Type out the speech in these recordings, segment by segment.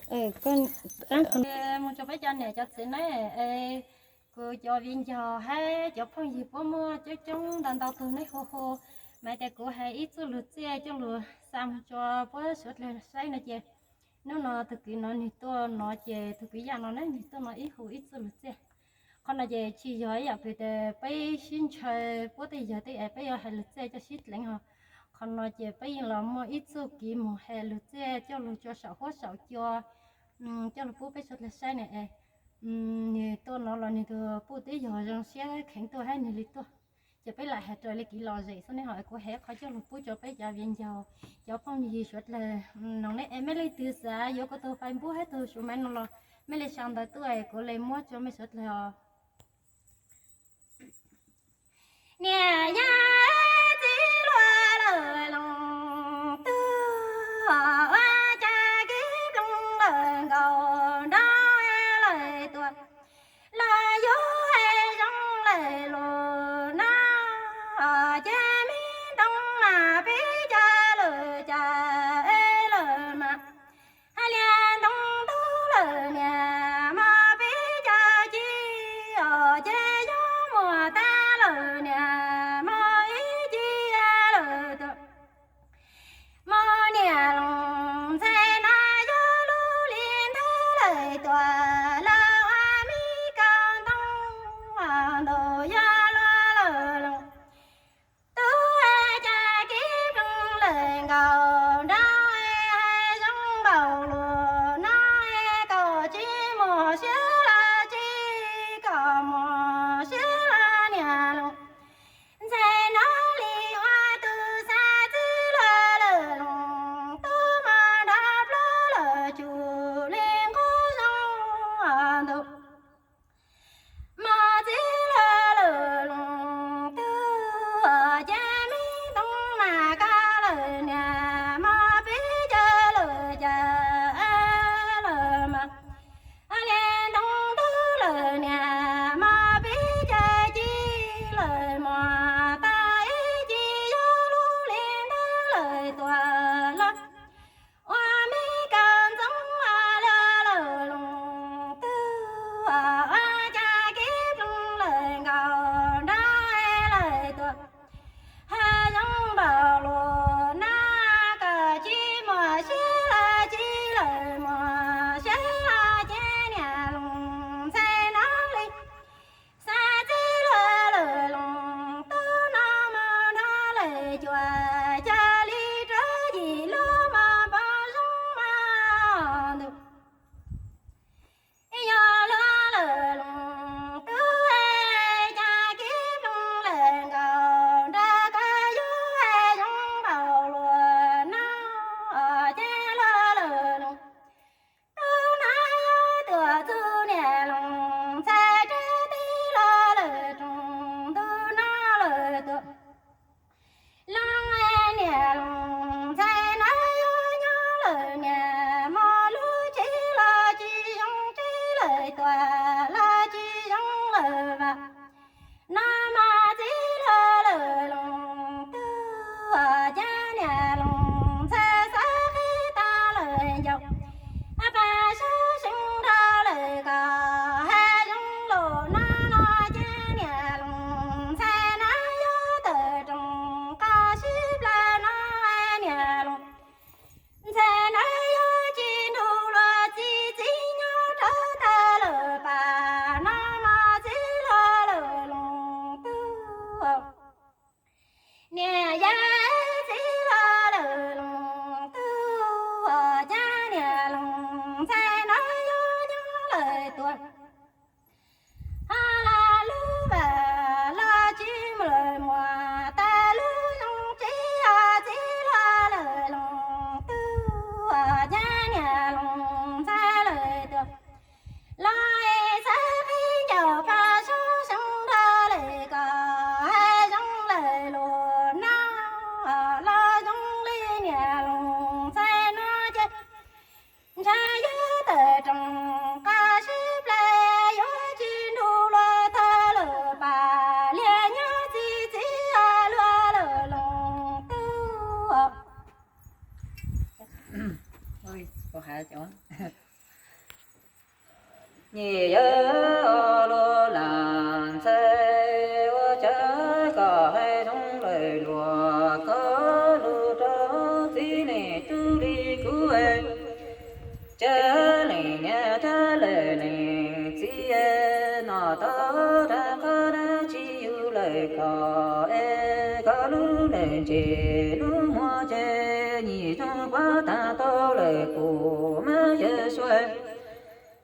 Mus rau peb cov niam cov txiv ne, kuv cov viv ncaus hab cov phooj ywg puab muaj coob coob ntau ntau tug neb hu hu, mas tas kuv has ib txuj lug txiaj coj lug xa mus rua puab suav dlawg saib no ces hnub no tug kwv no nwg tuaj no ces tug kwv Yaj no ne nwg tuaj no ib hu ib txuj lug txiaj. Qhov no ces tsis yog ib yam pes tas peb sib ntshaw puab tej yawg tej es peb yuav has lug txiaj coj sib dleev ho. Qhov no ces peb yeej los muaj ib txuj kev mus has lug txiaj coj lug rua saum huab saum cua, coj lug pub peb suav dlawg saib ne es. Nwg tuaj no los nwg tug puj twb yog zoo siab kheev tuaj hab nwg le tuaj. Ces peb lam has raws le kev lom zem xwb ne ho, kuv has qhov coj lug pub rua peb cov viv ncaus, cov phooj ywg suav dlawg noog ne es mej leej twg xav yuav kuv tug Facebook hab tug Gmail no los mej le sau ntawv tuaj es kuv le muab rua mej suav dlawg os. Niam yog txiv hluas lawm loos tug, ua cas kev ploog lawm nkaus nrau lawm tuaj, los yuav hais zoo lawm lus no, ces me ntoo mas peb cov lwm cas lawm mas, hais lias ntoo ntub lawm niam mog peb cov ci os, ces yuav muaj tag lawm niam mog ib ci lawm tuaj. Mog niam loos ntxhais no yuav lub li ntawd lawm tuaj, los ua me kaus ntoo ntaus yog luag lawm loos tug, cas kev ploog lawm nkaus nrau, hais zoo npaum lus no, kom tsis muaj siab los tsis kom muaj siab los niam loos ntxhais no li ua tug xav txij luag lawm loos tug, mas nrov plaub lawm tsum li nqus zoo ntau. Mog txij luag lawm loos tug, ces me ntoo mas kaj lawm niam mog peb cov lwm cas lawm mas, hais lias ntoo ntub lawm niam mog peb cov ci lawm mog, tag ib ci yuav lub li ntawd lawm tuaj los ua me kaus ntoo luag lawm loos tug, ua cas kev ploog lawm nkaus nrau lawm tuaj, hais zoo npaum lus no, kom tsis muaj siab los tsis lawm muaj siab los, ces niam loos ntxhais no li xav txij luag lawm loos tug no, mog nrov lawm cuam, cas li rab yim lub mog npau zoo mog ntug. Yog luag lawm loos tug, cas kev ploog lawm nkaus nrau, koj yuav hais zoo npaum lus no, ces luag lawm loos tug no yuav tuaj txug niam loos ntxhais rab teb, luag lawm roos ntug no lawm tuaj. Loos niam loos ntxhais no yuav nyob lawm niam mog, lub tsev los tsis zoo, tsev lawm tuaj los tsis zoo lawm vas. No mas txij luag lawm loos tug, ces niam loos ntxhais xav qhib tag lawm ncauj, pab sab seev nrog lawm kom hais zoo lus no no, ces niam loos ntxhais no yuav tawm roos qab sib plawg no, niam loos ntxhais no yuav tsis nrug luag txi txiv nyob rau tag lawm pas no mas txij luag lawm loos tug. Niam yog txij luag lawm loos tug, ces niam loos ntxhais no yuav nyob lawm tuaj. Ho los lub vas los tsis mus lawm muag, tas lub zoo tsev ho txij luag lawm loos tug, ces niam loos ntxhais lawm tuaj. Los xav qhib ncauj pab sab seev nrog lawm kom hais zoo lawm lus no, los zoo li niam loos ntxhais no ces ntshai yuav tawm roos qab sib plawg, yuav tsis nrug luag tag lawm pas, liag nyob txi txiv luag lawm loos tug. Nyiam yawg luag lam ntxhais, ua cas koj hais zoo lawm luag koj lus rau txiv neej tub li kuv. Cas leej niam thiab leej txiv no tau rau qhov dab tsi yus lawm koj es koj lub neej ntse lub muag ces nyiam zoo puag ta tau lawm kuv mas yawg suav.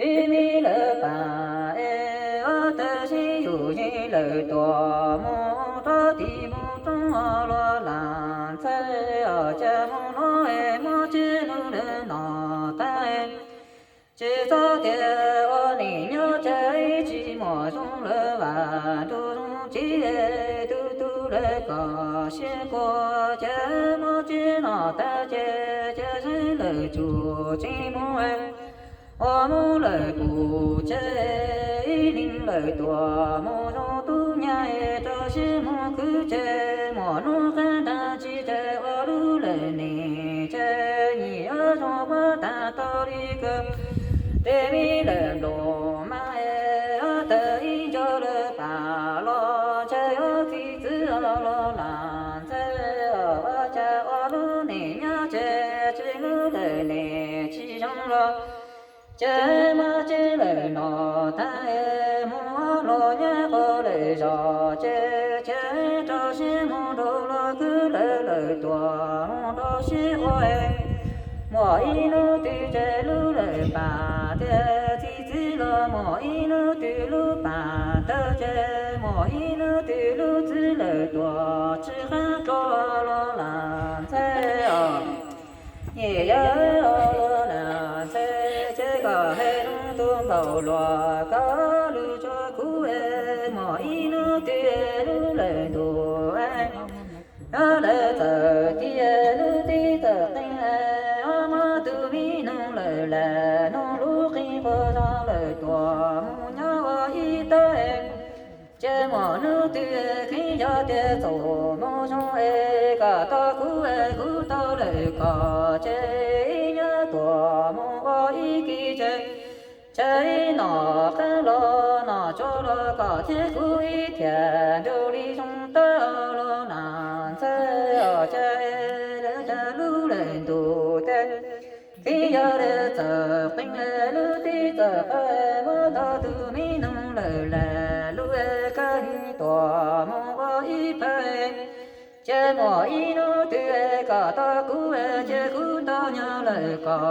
Tib me lawv pam es ob tag sib yus yeej lawm tuam mus rau tim mus roob luag lam ntxhais, cas mus no es muaj tsev lub lawm no tag. Tsis txhob tias ua niam nyob ces tsis muaj zoo lawm vam ntuj zoo tsis tu tu lawm kom siab kua ces muaj tsev no tag ces ces sib lawm tsum tsis mus ua mus lawm kuv ces ib leeg lawm tuam mus zoo tub nyab rau siab mus khwv ces muaj hnub qab dab tsi ces ua lub lawm niam ces nyiam yawg zoo puag ta tau li kawg. Tib me lawm ntuj mas es ob tag ib nco lawv pam los ces ob txiv txwv los lam ntxhais, ua cas ua lub niam nyob ces tsis lub lawm niam tsis zoo los ces muaj tsev lawm no tag mus ua luag nyab qhov lawm zos ces ces rau siab mus rau luag khwv lawm lawm tuam mus rau siab ua. Muaj ib hnub twg ces lub lawm pam tias txi txiv los muaj ib hnub twg lub pam tawg ces muaj ib hnub twg lub txwv lawm tuam tsis qab dua los lam ntxhais os. Nyiam yawg luag lam ntxhais ces koj hais zoo tu npaum luag koj lus rau kuv es muaj ib hnub twg lub lawm ntuj es lub lawm txawm ci lub teb txawm qees es muaj tus me noog lawm lam noog lub qees quas zog lawm tuam mus nyob ua ib tag es ces muaj hnub twg kheev yog tias txaus moo zoo es kom tau kuv es kuv tau lawm kom ces ib nyab tuam mus ua ib kis ces ces ib nom qeeb los nom tso los kom thiab kuv ib thiam nrug li zoo tawb los lam ntxhais os. Ces lawv cas lub lawm ntuj teb kheev yog tias txawm qees lub teb txawm qees muab tau tus me noog lawm lam lub kab tuam mus ua ib pab ces muaj ib hnub twg kom tau kuv ces kuv tau nyob lawm kom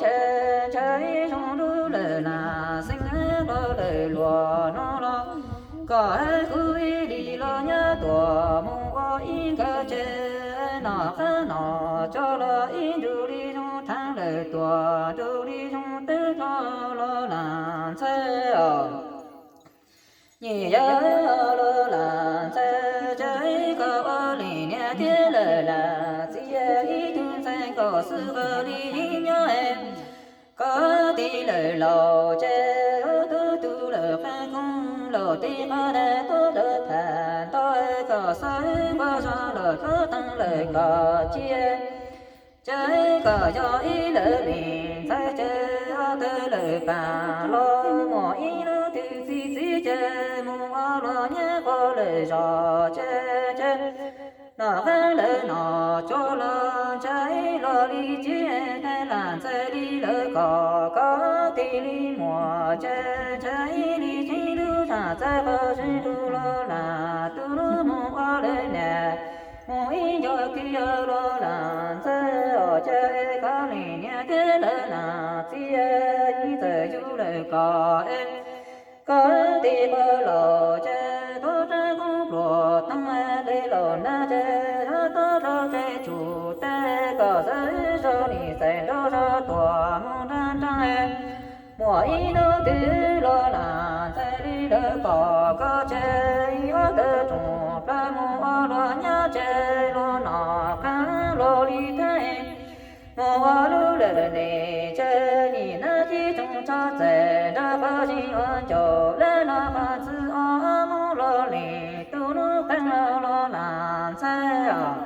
ces ntshai zoo lub lawm lam xeeb los lawm luag no los kom kuv ib lim los nyab tuam mus ua ib nkawm ces nom qab nom tso los ib nrug li zoo thaj lawm tuam nrug li zoo twb tso los lam ntxhais os. Nyiam yawg luag lam ntxhais ces koj ua leej niam thiab lawm lam txiv ib tug ntxhais koj xwb koj li yeej nyob koj tij lawm laus ces ob tug tub lawm qab koob laus tij qab dab tuaj lawm tham ntau koj xav koj zog lawm koj teej lawm koj cia ces koj yog ib lawm leej ntxhais ces ob tawg lawm pam los muaj ib hnub twg txi txiv ces mus ua luag nyab quas lawm zos ces ces nom qab lawm nom tso los ntshai los li tsis ntshai lam ntxhais li lawm kom koj tij li muaj ces ntshai li tsis lub zam txawv qhov zeeg rau los lam tus lub mus ua lawm niam mus ib nco kis los lam ntxhais os. Ces koj leej niam thiab lawm lam txiv yeej txawm yug lawm koj es koj tij quas laus ces tuaj rau koob pluas toog li laus nab ces tuaj rau ces tsum teb koj xav zog nim xaim nrau zog tuam mus nrag nrag muaj ib hnub twg los lam ntxhais li lawm kom koj ces ob tawg tsoom plaws mus ua luag nyab ces luag nom qab luag li thab mus ua lub lawm nim ces nim nab cib tsoom tso txais nrog qhov zeeg ua ncaus lawm los qhov txwv ob mus los lim tus lub qeej los lam ntxhais os.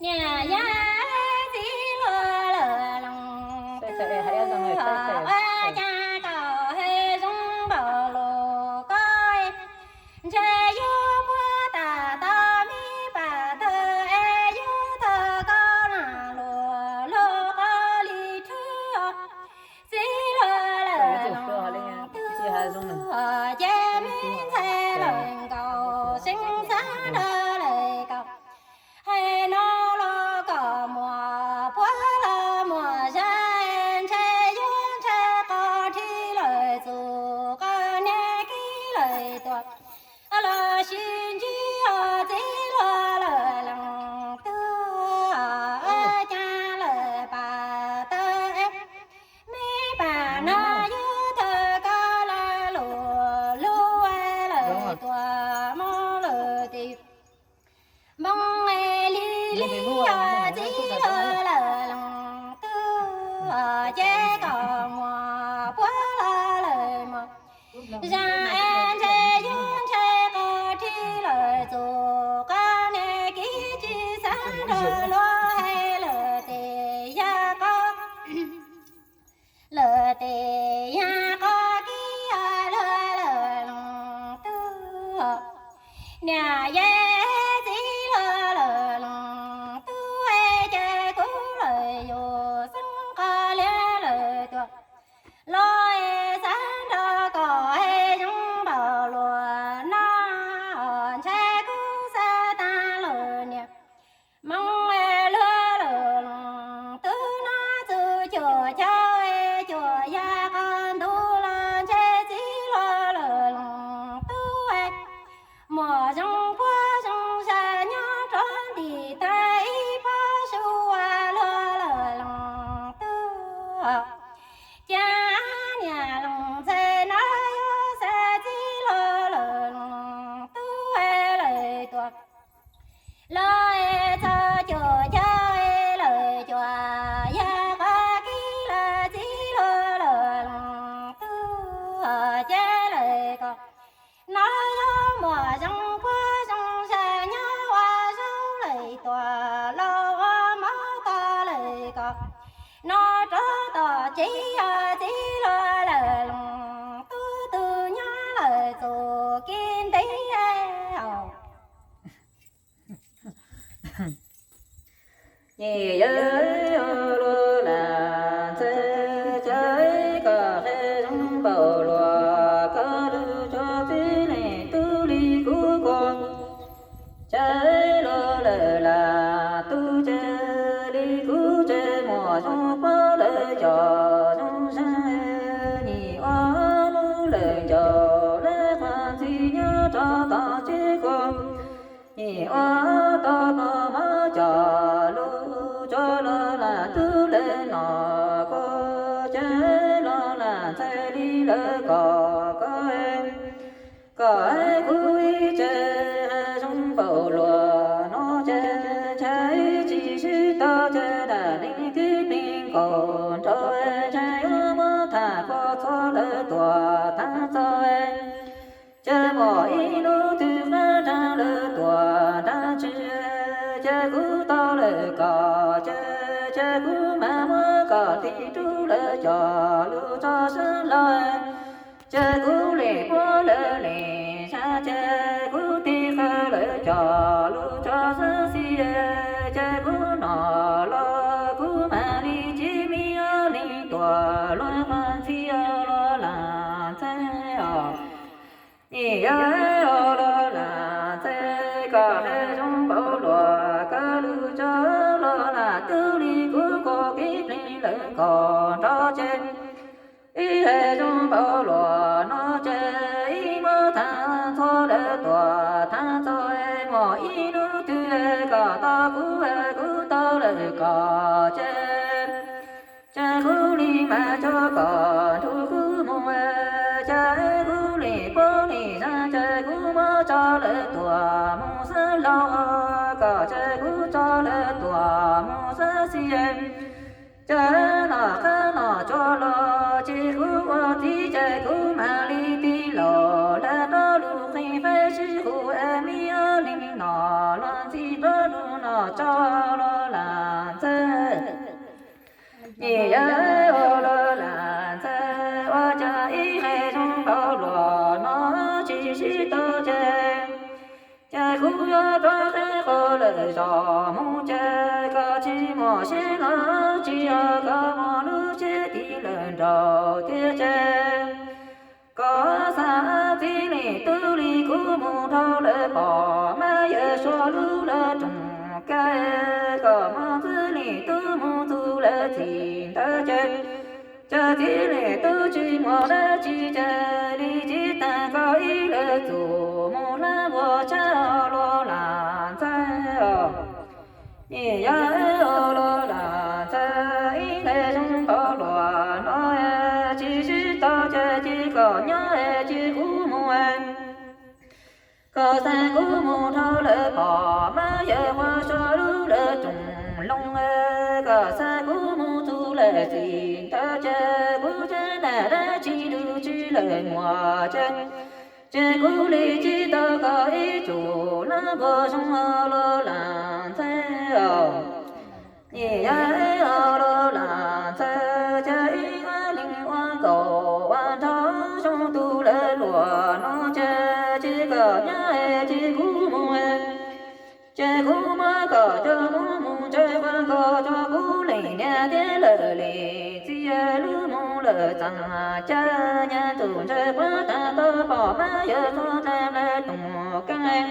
Niam yog txiv luag lawm loos Ua cas koj zoo npaum luag koj, ntshe yus puag ta tau me pas tawg es yus tawg koj na luag luag koj li rhwb os. Txiv hluas lawm leej twg ces me ntxhais lawm nkaus, seeb xav nrog lawm koj. Hais no los kom muaj puab los muaj zaj, ntshe yuav ntshe qhov thib lawm txug qhov niag kib lawm tuaj. Los sis ntsib txiv hluas lawm leej twg, cas lawm pas tawg es me pas no yus tawg koj lawm luag luag lawm tuaj mus lawm tim npoo li li. Txiv hluas lawm leej twg ces kom muaj puab los lawm muaj zaj, ntshe yuav ntshe qhov thib lawm txug qhov niag kib tsis xav nrog luag hais lawm tes yog qhov lawm tes yog qhov kib hais luag lawm leej twg. Niam yej txiv hluas lawm leej twg es ces kuv lawm yus xeeb qhov liab lawm tuaj. Los es xav nrog koj es zoo npaum luag no, ntshe kuv xav tag lawm niam. Hmoob es luag lawm leej twg no txug cuaj caug es cuaj yam qhov ntug los ntshe txiv hluas lawm leej twg es muaj zoo puab zoo zaj nyob rov ntim tag ib pob su ua luag lawm leej twg. Cas niam leej ntxhais no yuav xav txiv hluas lawm leej twg es lawm tuaj. Los es txog cuaj caug es lawm cuaj yam qhov kib los txiv hluas lawm leej twg ces lawm koj. No yuav muaj zoo puab zoo zaj nyob ua zaub lawm tuaj los ua mov tag lawm koj. No rov tom tsev yog txiv hluas lawm leej twg twg nyob lawm txug kev ntev os. Nyiam yawg luag lam ntxhe, cas koj qhia zoo npaum luag koj lug tso txiv neej tub li kuv ko. Cas luag lawm lam tub ces li kuv ces muaj zoo puab lawm cov zoo zeeg, nyiam ua lub lawm ncaus lawm qhov ntxhi nyob rov tom tsev ko. Nyiam ua tau no mov coj lug tso los lam tub lawm no ko, ces los lam ntxhe li lawm kom koj, kom kuv ib tse zoo npaum luag no ces ntshai tsis sib tau ces dam neeg tib neeg nkaus nrho ces yuav muab tham koj txog lawm tuaj thab txog. Ces muaj ib hnub twg qab nrag lawm tuaj nrag tsi, ces kuv tau lawm koj ces, ces kuv mam muab koj tig rub lawm coj lug tso sab laug. Ces kuv li puab lawm li zag ces kuv tig qhawv lawm coj lug tso sab xis, ces kuv no los kuv mam li tsis mi ob leeg tuaj luag qhov ntxhi los lam ntxhe os. Nyiam yawg los lam ntxhe, koj qhia zoo npaum luag koj lug tso los lam tub li kuv ko, kev plig lawm kom nrov ces ib hais zoo npaum luag no ces ib muab tham txog lawm tuaj tham txog, muaj ib hnub twg koj tau kuv, kuv tau lawm koj ces, ces kuv li mam coj koj nrug kuv mus, ces kuv li puab li zag ces kuv muab tso lawm tuaj mus sab laug, koj ces kuv tso lawm tuaj mus sab xis. Ces noj qab noj tsuag los ces kuv ua txiv ces kuv mam li tig los lawm rov lug qi fab sib qus es me ob leeg noj los ntxhi rov lug noj tso los lam ntxhe. Nyiam yawg los lam zos mus ces koj tsis muaj siab los tsis yog koj muaj lub siab tig lawm nraud thiab ces koj xav txij li tub li kuv mus dhau lawm pom mas yawg Suav lub lawv rooj kab, koj mus txij li tub mus txug lawv txim ntawd ces cas txij li tub tsis muaj dab tsi ces li tsis tas koj ib leeg txuas mus hlab ua tshab los lam ntxhais os. Nim yog los lam ntxhais ib ntxhais zoo npaum luaj no tsis sib tau ces cia koj nyob es cia kuv mus. Koj xa kuv mus dhau lawm pom mas yawg Suav lub lawv rooj loo, koj xa kuv mus txug lawm txim ntawd ces kuv tseem nag dab tsi nrug tsis lawm muaj ces ces kuv li tsis tau koj ib tug hlab npua zoo los lam ntxhais os. Nim yog los lam ntxhais ces ib leeg ua nkaus ua nraug zoo tu lawv luag no ces cia koj nyob es cia kuv mus. Ces kuv muab koj coj mus mus ntsais paj nkaus rau kuv leej niam thiab lawv leej txiv lub mus lawm txaj caj nyab tus ntsais paj tag tau pom mas yawg Suav ntxhais lawv rooj kab.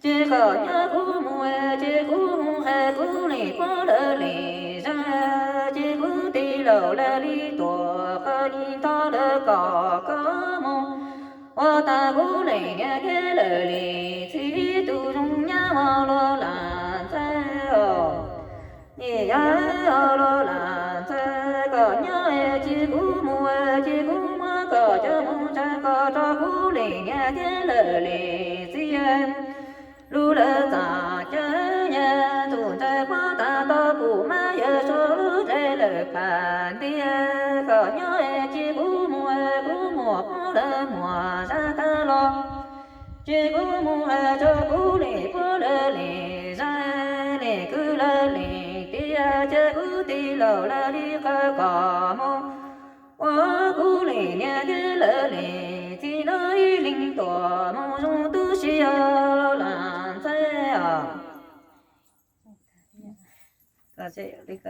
Ces koj nyob kuv mus, ces kuv mus hais kuv leej puab lawv leej zaj, ces kuv tij laug lawv li tuam qhov ib thov lawv kom koj mus ua tag kuv leej niam thiab lawv leej txiv tus zoo nyab los lam ntxhais os. Nim yog los lam ntxhais koj nyob es cia kuv mus, cia kuv muab koj coj mus ntsais koj rau kuv leej niam thiab lawv leej txiv lub lawv txaj caj nyab tus ntsais paj tag tau pum mas yawg Suav lub tsev lawm phaj ntiag. Koj nyob es cia kuv mus, kuv muaj puab lawv muaj zaj tag los ces kuv mus hais rau kuv leej puab lawv leej zaj, leej kwv lawv leej tij, ces kuv tij laug lawv li qhov koj mus ua kuv leej niam thiab lawv leej txiv no ib leeg tuam mus zoo tu siab los lam ntxhais os.